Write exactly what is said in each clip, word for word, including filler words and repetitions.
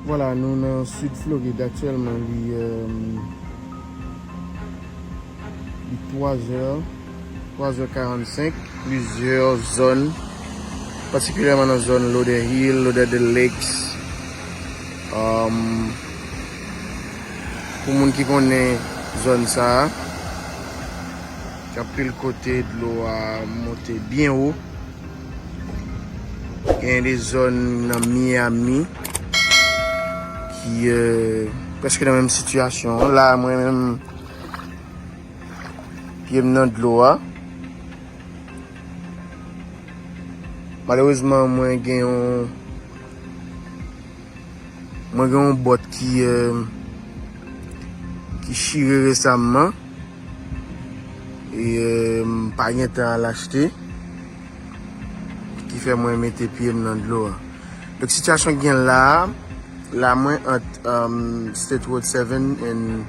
Vwala, nou nan Sid Florid aktyèlman, li, euh, li twa zè, twa zè karannsenk, plizyè zòn, patikilyèman nan zòn Lauderhill, Lauderdale Lakes. Um, pou moun ki konnen zòn sa a, gen anpil kote dlo a monte byen wo. Gen de zòn nan Miami ki, euh, prèske nan menm sitiyasyon an. La, mwen menm, pye m nan dlo a. Malerezman, mwen gen yon, mwen gen yon bòt ki, euh, ki chire resaman. E, euh, m pa gen tan al achte. Ki fè mwen mete pye m nan dlo a. Donk, sitiyasyon ki gen la a, la mwen ant, um, State Road seven and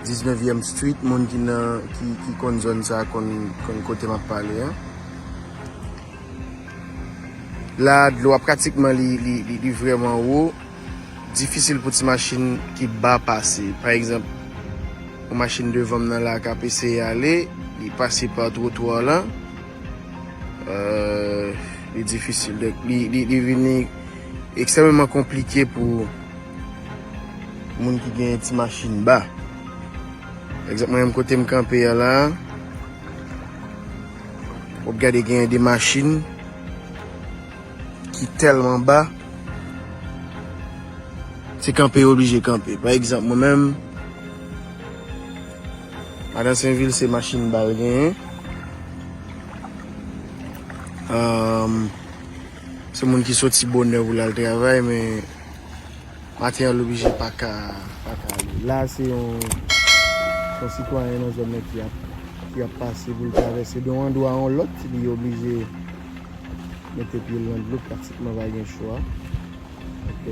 diznèvyèm Street, moun ki nan, ki, ki konn zòn sa a, konn, konn kote m ap pale a. La, dlo a pratikman li, li, li, li vrèman wo. Difisil pou ti machin ki ba pase. Pa egzanp, yon machin devan m nan la k ap eseye ale, li pase pa twotwa la. Euh, li difisil. Donk, li, li, li vini ekstrèmeman konplike pou moun ki gen ti machin ba. Egzanp, mwen menm kote m kanpe a la, w ap gade gen de machin ki tèlman ba, se kanpe yo oblije kanpe. Pa egzanp, mwen menm, Madan Senvil se machin ba l genyen. Um, se moun ki soti bonè pou l al travay, men maten an, l oblije pa ka, pa ka ale. La, se yon, yon sitwayen nan zòn nan ki ap, ki ap pase pou l travèse de yon andwa a yon lòt, li oblije mete pye l nan dlo, pratikman pa gen chwa. Ok.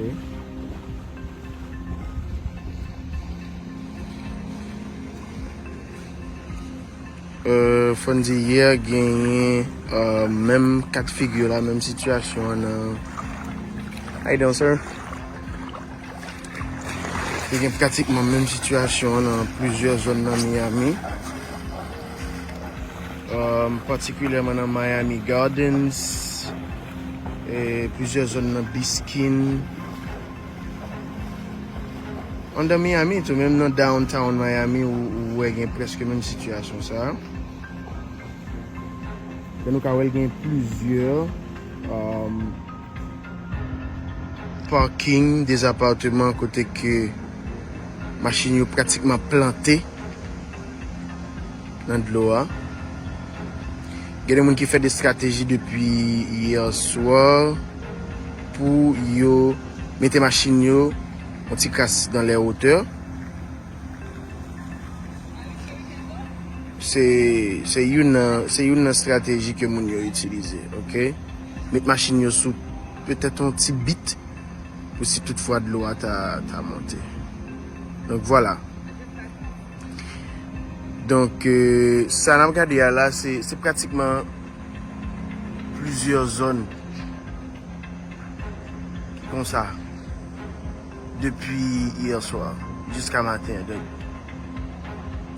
Euh, fò n di yè genyen, euh, menm ka de figi la, menm sitiyasyon an nan, how you doing, sir? Te gen pratikman menm sitiyasyon an nan plizyè zòn nan Miami. Euh, patikilyèman nan Miami Gardens, e plizyè zòn nan Biskin. Anndan Miami tou, menm nan downtown Miami, ou, ou wè gen prèske menm sitiyasyon sa a. Donk, nou ka wè l gen plizyè, um, parking, de zapateman kote ke machin yo pratikman plante nan dlo a. Gen de moun ki fè de estrateji depi yè swa pou yo mete machin yo yon ti kras dans les hauteurs. Se, se youn nan, se youn nan estrateji ke moun yo itilize, ok? Met machin yo sou petèt yon ti bit pou si toutfwa dlo a ta, ta monte. Donk, vwala. Donk, euh, sa n ap gade a la, se, se pratikman plizyè zòn ki konsa depi yè swa jiska maten an. Donk,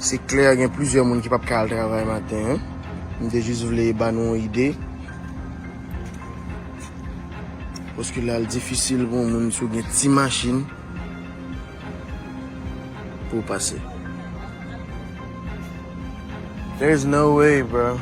se klè, gen plizyè moun ki p ap ka al travay maten an. M te jis vle ba nou yon ide. Paske la, l difisil pou yon moun, si w gen ti machin, pou w pase. There is no way, bro.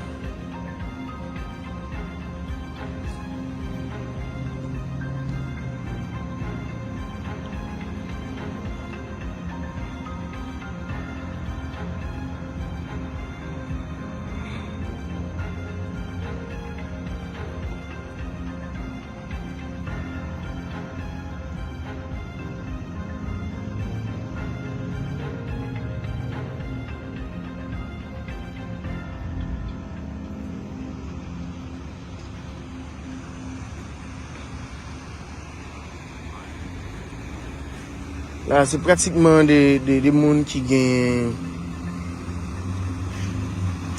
La, se pratikman de, de, de moun ki gen,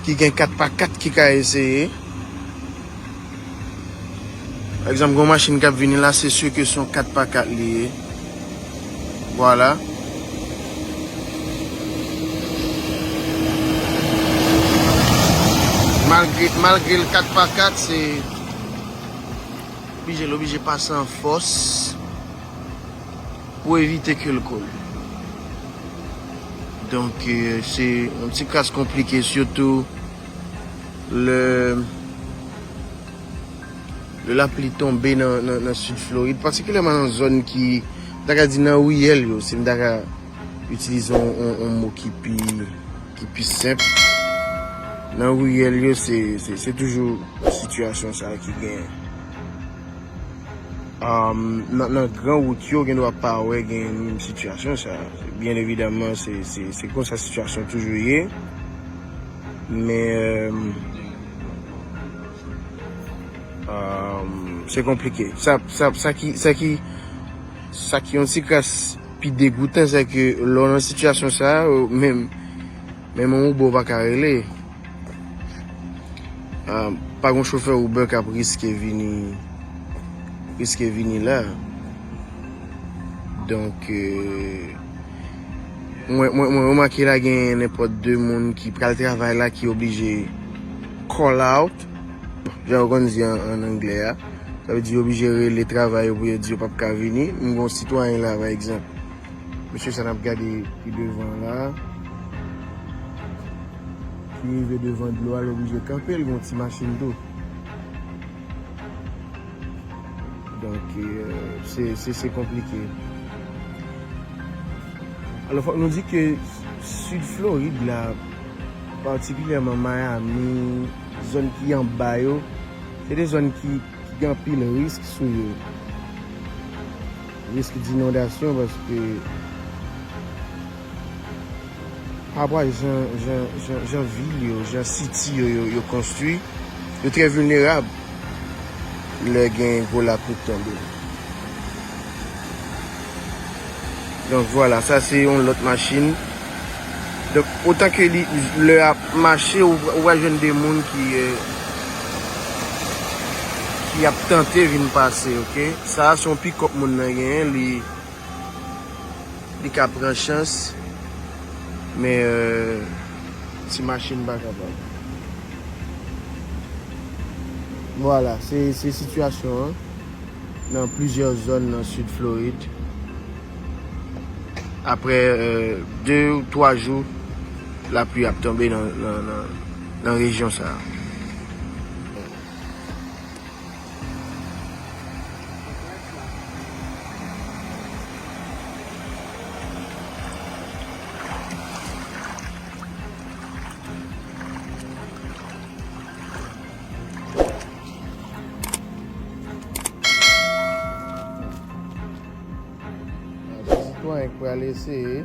ki gen kat pa kat ki ka eseye. Pa egzanp, gen yon machin k ap vini la, se si ke se yon kat pa kat li ye. Vwala. Malgre, malgre l kat pa kat, se oblije, l oblije pase an fòs pou evite ke l kole. Donk, euh, se yon ti kras konplike, sitou lè, lè lapli tonbe nan, nan, nan sid Florid, patikilyèman nan zòn ki, m ta ka di nan riyèl yo, si m ta ka itilize yon, yon, yon mo ki pi, ki pi senp. Nan riyèl yo, se, se, se toujou sitiyasyon sa a ki genyen. Um, nan, nan gran wout yo, gen dwa pa wè gen menm sitiyasyon sa. Byen evidaman, se, se, se konsa sitiyasyon toujou ye. Men, um, um, se konplike. Sa, sa, sa ki, sa ki, sa ki yon ti kras pi degoutan, se ke lè w nan sitiyasyon sa a, menm, menm yon Uber w pa ka rele. Ah, pa gon chofè Uber k ap riske vini, riske vini la. Donk, euh, mwen, mwen, mwen remake la gen nenpòt de moun ki pral travay la ki oblije call out, jan yo konn di an, an anglè a. Sa vle di yo oblije rele travay yo pou yo di yo p ap ka vini. M gon sitwayen la, pa egzanp. Mesye sa n ap gade pi devan la, ki rive devan dlo a, l oblije kanpe, l gon ti machin tou. Donk, euh, se, se, se konplike. Alò, fòk nou di ke Sid Florid la, patikilyèman Miami, zòn ki anba yo, se de zòn ki ki gen anpil risk sou yo. Risk d'inondasyon, paske pa rapò a jan, jan, jan, jan vil yo, jan city yo, yo, yo konstwi, yo trè vilnerab lè gen gwo lapli k tonbe. Donk, vwala, sa se yon lòt machin. Donk, otan ke li, lè ap mache, ou, ou va jwenn de moun ki, euh, ki ap tante vin pase, oke? Sa a se yon pikòp moun nan genyen, li, li ka pran chans, men, euh, ti machin pa kapab. Vwala, se, se sitiyasyon an nan plizyè zòn nan Sid Florid. Apre, euh, de ou twa jou, lapli ap tonbe nan, nan, nan, nan rejyon sa a. Sitwayen k pral eseye,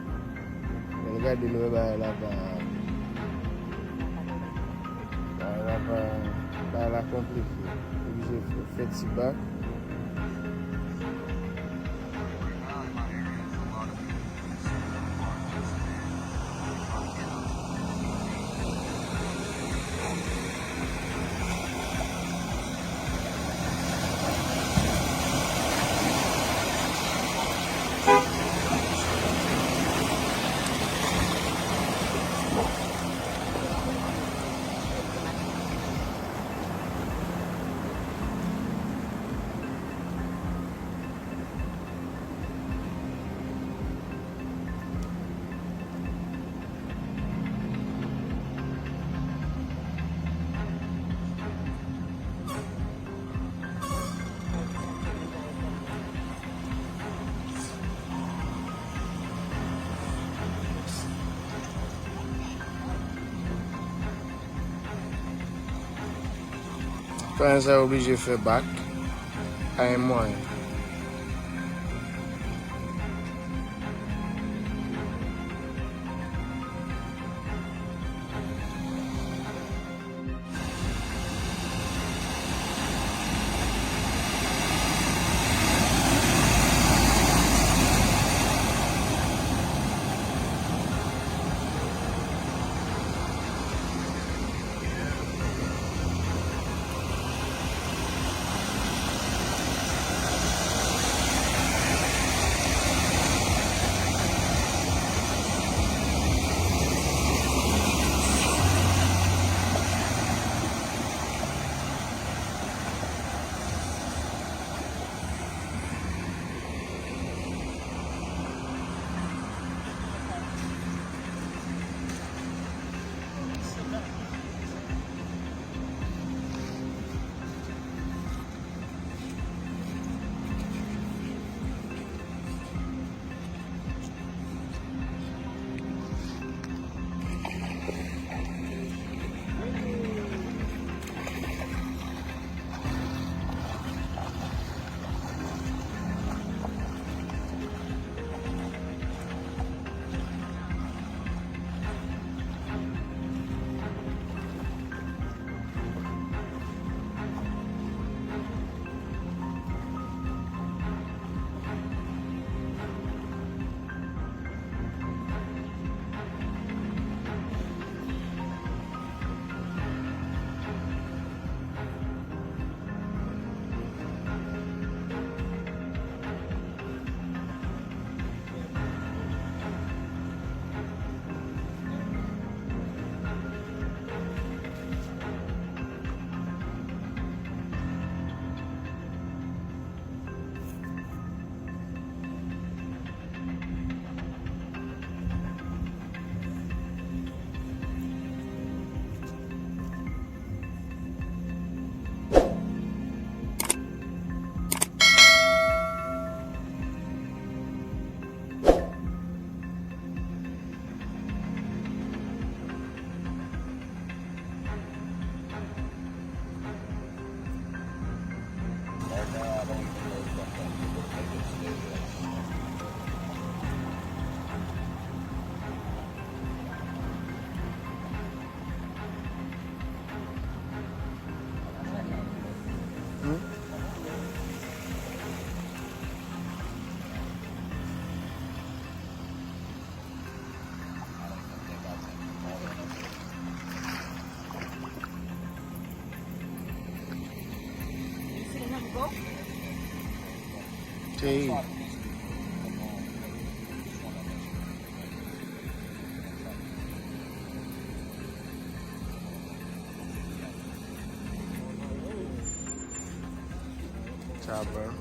men l gade lè bagay la pa, bagay la pa, bagay la konplike. Oblije fè, fè ti bak. Sitwayen sa yo oblije fè bak, pa gen mwayen. Hey. Chopper.